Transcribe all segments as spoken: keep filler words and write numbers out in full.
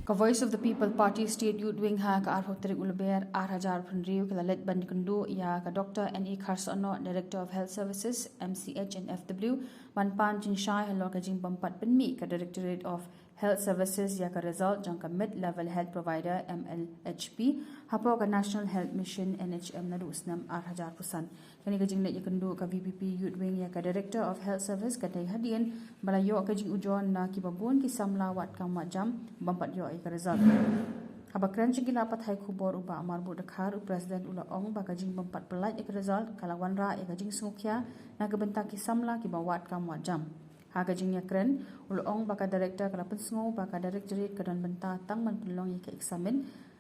Ka Voice of the People Party State Youth Wing ha ka arphew tarik u Lber ar hajar phew hynriew ka la leit ban ïakynduh ïa ka Doctor N E Kharsahnoh, Director of Health Services, M C H and F W, ban pan jingshai halor ka jingbympat pynmih ka Directorate of Health Services ïa ka result jong ka Mid Level Health Provider, M L H P, hapoh ka National Health Mission, N H M, naduh u snem ar hajar phew san. Kane ka jingleit ïakynduh ka V P P Youth Wing ïa ka Director of Health Service ka dei hadien ba la ïoh ka jingujor na kiba bun ki samla wad kam wad jam bym pat ïoh ïa ka result. Haba kren sha ki lad pathai khubor u Bah Marbud Dkhar, u President, u la ong ba ka jingbym pat pyllait ïa ka result ka la wanrah ïa ka jingsngewkhia na ka bynta ki samla kiba wad kam wad jam. Ha ka jingïakren, u la ong ba ka Director ka la pynsngew ba ka Directorate ka don bynta tang ban pynlong ïa ka eksamin,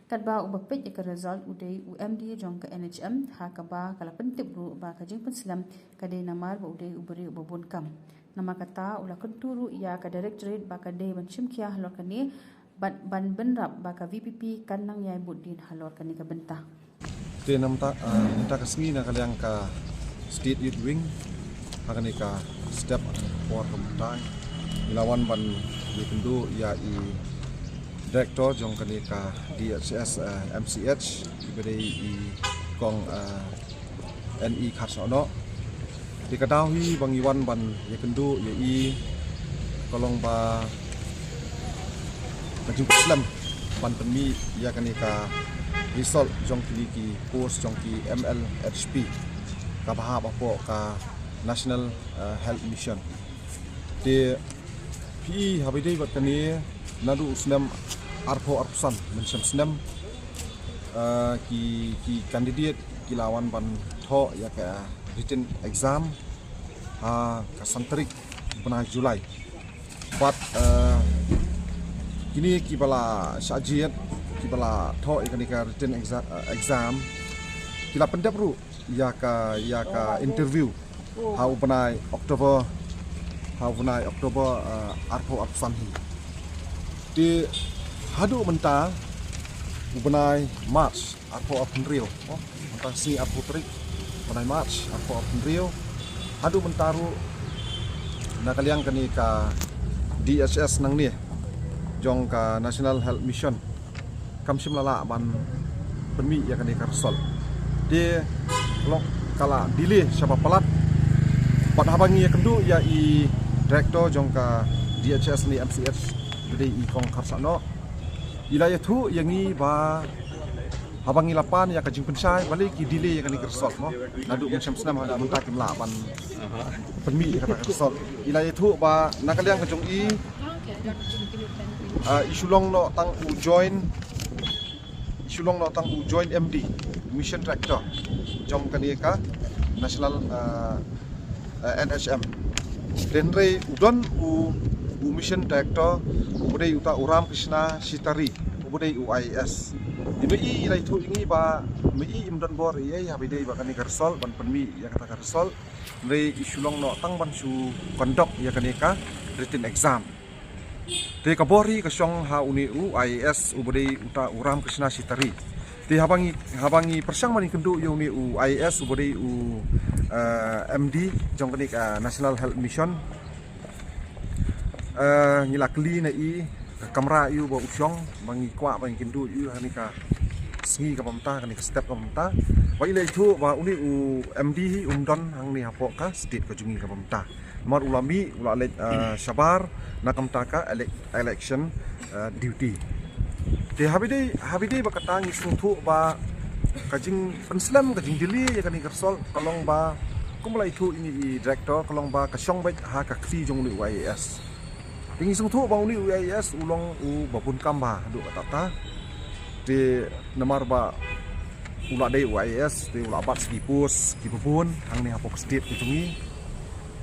katba uba peit ïa ka result u dei u M D jong ka N H M, ha kaba ka la pyntip ruh ba ka jingpynslem ka dei namar ba u dei u briew uba bun kam. Namar kata u la kyntu ruh ïa ka Directorate ba ka dei ban shimkhia halor kane bad ban bynrap ba ka V P P kan nang ïai bud dien halor kane ka bynta. Te namta, ah, mynta ka sngi na ka liang ka State Youth Wing, ha kane ka step por ka mynta, ngi la wan ban ïakynduh ïa i Director jong kane ka D H S, ah, M C H, iba dei i Kong, ah, N E Kharsahnoh. Te ka daw hi ba ngi wan ban ïakynduh ïa i ka long ba ka jingpynslem ban pynmih ïa kane ka result jong kine ki post jong ki M L H P kaba hap hapoh ka National, eh, Health Mission. Te phi i haba ïadei bad kane naduh u snem arphew arphew san mynshem snem, eh, ki, ki candidate ki la wan ban thoh ïa ka written exam ha ka san tarik bnai July. Bad, eh, kine kiba la shah jied, kiba la thoh ïa kane ka written exa-, eh, exam, ki la pyndep ruh ïa ka, ïa ka interview ha u bnai October, ha u bnai October, eh, arphew arphew san hi. Te haduh mynta u bnai March arphew arphew hynriew. Oh, mynta sngi arphew tarik bnai March arphew arphew hynriew. Haduh mynta ruh na ka liang kane ka D H S nangne jong ka National Health Mission kam shym la lah ban pynmih ïa kane ka result. Te long ka la delay shaba palat. Bad haba ngi ïakynduh ïa i director jong ka D H S ne M C H, ba dei i Kong Kharsahnoh, i la ïathuh ïa ngi ba haba ngi la pan ïa ka jingpynshai, balei ki delay ïa kane ka result mo. Naduh mynshem snem haduh mynta kim lah ban pynmih ïa kata ka result. I la ïathuh ba na ka liang ka jong i, ah, i shu long noh tang u joint, i shu long noh tang u joint M D, mission director jong kane ka national, ah, eh, N H M. Hynrei u don u, u mission director, uba dei uta u Ramkrishna Shitari, uba dei u I A S. Te ma i i la ïathuh ïa ngi ba ma i im don bor ei ei haba ïadei bad kane ka result, ban pynmih ïa kata ka result. Hynrei i shu long noh tang ban shu conduct ïa kane ka written exam. Te ka bor hi ka shong ha une u I A S uba dei uta u Ramkrishna Shitari. Te haba ngi, haba ngi pyrshang ban ïakynduh ïa une u I A S uba dei u, eh, M D jong kane ka National Health Mission. Eh, ngi la kylli na i ka kamra ïa u ba u shong, ba ngi kwah ban ïakynduh ïa u ha kane ka sngi kaba mynta, kane ka step kaba mynta. Ba i la ïathuh ba une u M D hi um don hangne hapoh ka state ka jong ngi kaba mynta. Namar u la mih, u la leit, eh, shabar na ka bynta ka ele-, election, eh, duty. Te haba ïadei, haba ïadei bad kata ngi sngewthuh ba ka jingpynslem, ka jingdelay ïa kane ka result ka long ba, kumba la ïathuh ïa ngi i director, ka long ba ka shong beit ha ka kti jong une u I A S. Te ngi sngewthuh ba une u I A S u long uba bun kam bha haduh katta katta. Te namar ba u la dei u I A S, te u la bat sha ki post kiba bun hangne hapoh ka state ka jong ngi.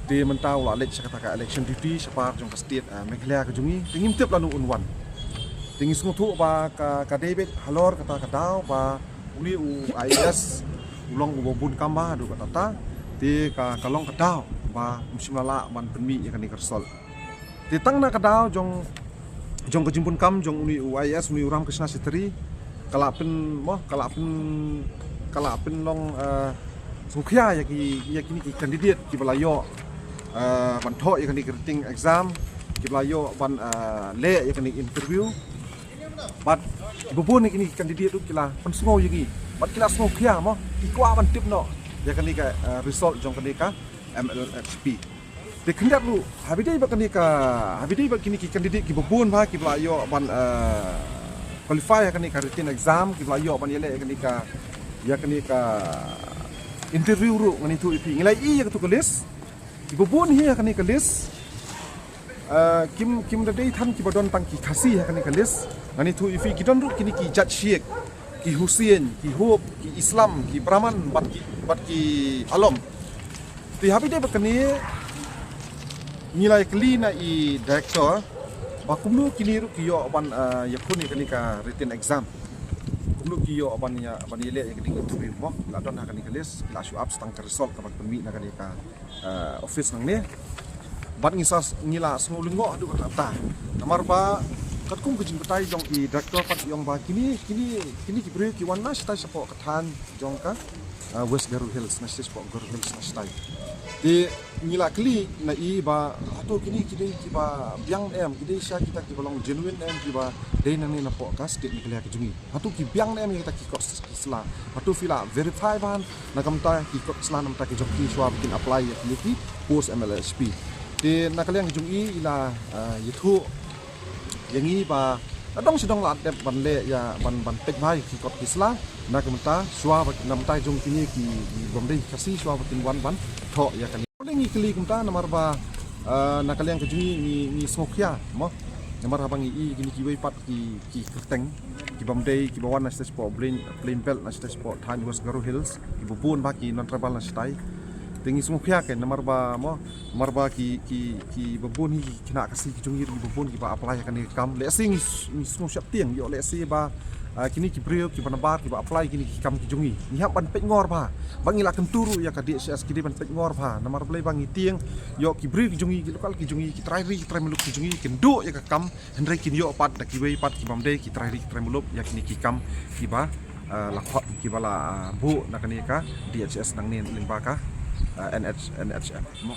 Te mynta u la leit sha kata ka election duty shabar jong ka state, ah, Meghalaya ka jong ngi. Te ngim tip lano un wan. Te ngi sngewthuh ba ka, ka dei beit halor kata ka daw ba une u I A S u long uba bun kam bha haduh katta katta. Te ka, ka long ka daw ba um shym la lah ban pynmih ïa kane ka result. Te tang na ka daw jong, jong ka jingbun kam jong une u I A S, une u Ramkrishna Shitari, ka la pyn, mo, ka la pyn, ka la pynlong, eh, sngewkhia ïa ki, ïa kine ki candidate kiba la ïoh, eh, ban thoh ïa kane ka written exam, kiba la ïoh ban, eh, leh ïa kane ka interview. Bad kiba bun na kine ki candidate ruh ki la pynsngew ïa ngi bad ki la sngewkhia mo, ki kwah ban tip noh ïa kane ka, eh, result jong kane ka M L H P. Te khyndiat ruh, haba ïadei bad kane ka, haba ïadei bad kine ki candidate kiba bun bha kiba la ïoh ban, eh, qualify ha kane ka written exam, kiba la ïoh ban ïaleh ïa kane ka, ïa kane ka interview ruh, ngan ïathuh ïa phi. Ngi la ïohi ïa katu ka list. Kiba bun hi ha kane ka list, eh, kim, kim da dei than kiba don tang ki Khasi ha kane ka list. Ngan ïathuh ïa phi, ki don ruh kine ki Jat Shiek, ki Hussein, ki Hope, ki Islam, ki Brahman, bad ki, bad ki Alom. Te haba ïadei bad kane, ngi la ïakylli na i director ba kumno kine ruh ki ïoh ban, eh, ïakhun ïa kane ka written exam. Kumno ki ïoh ban ïa, ban ïaleh ïa kane ka interview mo, ki la don ha kane ka list, ki la shu ap tang ka result kaba pynmih na kane ka, eh, office nangne. Bad ngi sa, ngi la sngew lyngngoh haduh katta katta. Namar ba katkum ka jingbatai jong i director pat i ong ba kine, kine, kine ki briew ki wan na shatai shapoh ka thaiñ jong ka, eh, West Garo Hills, na shatai shapoh Garo Hills na shatai. Te ngi la kylli na i ba hato kine ki dei kiba biang em, ki dei sha kita kiba long genuine em, kiba dei nangne napoh ka state Meghalaya ka jong ngi. Hato ki biang ne em ïa kita ki kot ki sla. Hato phi la verify bha na ka bynta ki kot sla na ka bynta ki jong ki shuwa ba kin apply ïa kine ki post M L H P. Te na ka liang ka jong i, i la, eh, ïathuh ïa ngi ba la dang shu dang la dep ban leh ïa ban, ban peit bha ïa ki kot ki sla na ka bynta shuwa ba, na ka bynta jong kine ki, ki bym dei Khasi shuwa ba kin wan ban thoh ïa kane. Ngi kylli kumta namar ba, eh, na ka liang ka jong ngi, ngi, ngi sngewkhia mo. Namar haba ngi i kine kiwei pat ki, ki kyrteng, ki bym dei, kiba wan na shatai shapoh Plain, Plain Belt, na shatai shapoh thaiñ West Garo Hills, kiba bun bha ki non tribal na shatai. Te ngi sngewkhia keiñ namar ba mo, namar ba ki, ki, kiba bun hi ki khynnah Khasi ki jong ngi ruh kiba bun kiba apply ha kane ka kam. Lehse ngi, ngi sngew sheptieng ïoh lehse ba, ah, kine ki briew kiba nabar kiba apply kine ki kam ki jong ngi. Ngi hap ban peitngor bha. Ba ngi la kyntu ruh ïa ka D H S ki dei ban peitngor bha. Namar balei ba ngi tieng ïoh ki briew ki jong ngi, ki local ki jong ngi, ki trai ri ki trai muluk ki jong ngi kin duh ïa ka kam, hynrei kin ïoh pat da kiwei pat ki bym dei ki trai ri ki trai muluk ïa kine ki kam kiba, ah, la khot kiba la, ah, buh na kane ka D H S nangne lyngba ka, ah, N H, N H M. Mo.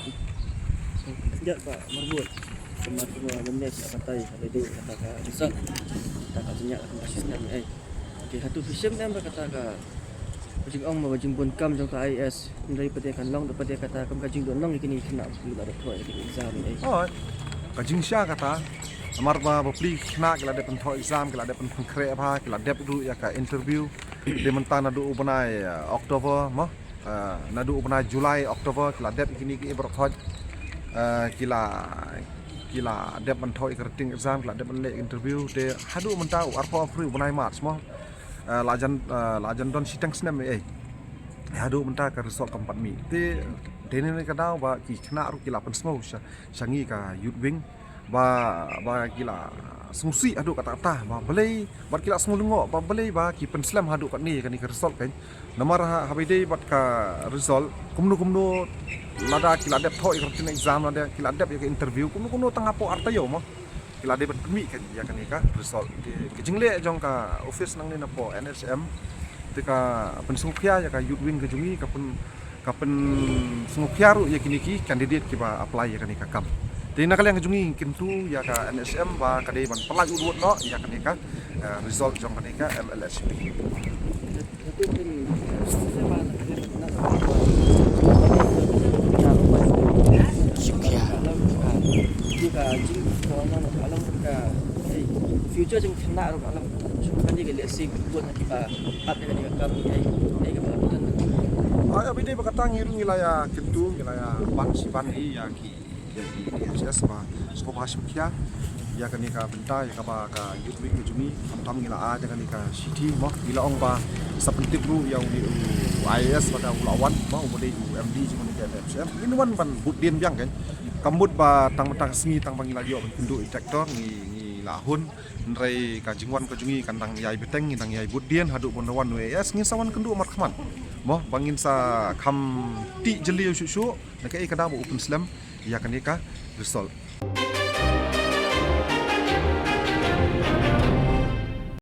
Ïa, Bah Marbud. Kumar kumar lem ne ka batai, ka dei kata ka result. Kata ka jingïa ka system, eh. Okey, hato phi shem ne em ba kata ka, ka jingong ba ka jingbun kam jong ka I A S, hynrei pat kan long da pat kata kam ka jingdon long ïa kine ki khynnah ba la dep thoh ïa kine ki exam, eh. Oh, ka jingshisha kata, namar ba bapli ki khynnah ki la dep pynthoh exam, ki la dep pyn-, pynkhreh bha, ki la dep ruh ïa ka interview. Te mynta naduh u bnai, eh, October mo, eh, naduh u bnai July, October, ki la dep ïa kine ki baroh khoit, eh, ki la, ki la dep ban thoh ïa ka written exam, ki la dep ban leh interview. Te haduh mynta u arphew arphew u bnai March mo, eh, la jan, eh, la jan don shiteng snem ei. Haduh mynta ka result kam pat mih. Te dei ne ka daw ba ki khynnah ruh ki la pynsngew sha, sha ngi ka Youth Wing. Ba, ba ki la sngewsih haduh katta katta ba balei, bad ki la sngew lyngngoh ba balei ba ki pynslem haduh katne kane ka result keiñ. Namar ha, haba ïadei bad ka result, kumno kumno lada ki la dep thoh ïa ka written exam, lada ki la dep ïa ka interview, kumno kumno tang hapoh ar taïew mo, ki la dei ban pynmih keiñ ïa kane ka result. Te ka jingleh jong ka office nangne napoh N H M, te ka pynsngewkhia ïa ka Youth Wing ka jong ngi, ka pyn, ka pynsngewkhia ruh ïa kine ki candidate kiba apply ïa kane ka kam. Te na ka liang ka jong ngi ngi kyntu ïa ka N H M ba ka dei ban pyllait ud ud noh ïa kane ka, eh, result jong kane ka M L H P. Future jong khynnah ruh ka long. Shu kane ka lehse ka bun kiba ap ïa kane ka kam ni ai, ai kaba don. Ai, haba ïadei bad kata ngi ruh ngi la ïa kyntu, ngi la ïa ban shi ban hi ïa ki, ïa ki D H S ba sngewbha shim khia ïa kane ka bynta ïa kaba ka Youth Wing ka jong ngi, khamtam ngi la ai ïa kane ka shithi mo, ngi la ong ba sa pyntip ruh ïa u, u I A S lada u la wan mo, u dei u M D jong kane ka N H M. Ngin wan ban bud dien biang kan. Kam mut ba tang mynta ka sngi tang ba ngi la ïoh ban kynduh ïa i director ngi, ngi la hun. Hynrei ka jingwan ka jong ngi kan dang ïai bteng, ngin dang ïai bud dien haduh ban da wan u I A S, ngin sa wan kynduh markhmat mo, ba ngin sa kham tih jylliew shuh shuh na kaei ka daw ba u pynslem ïa kane ka result.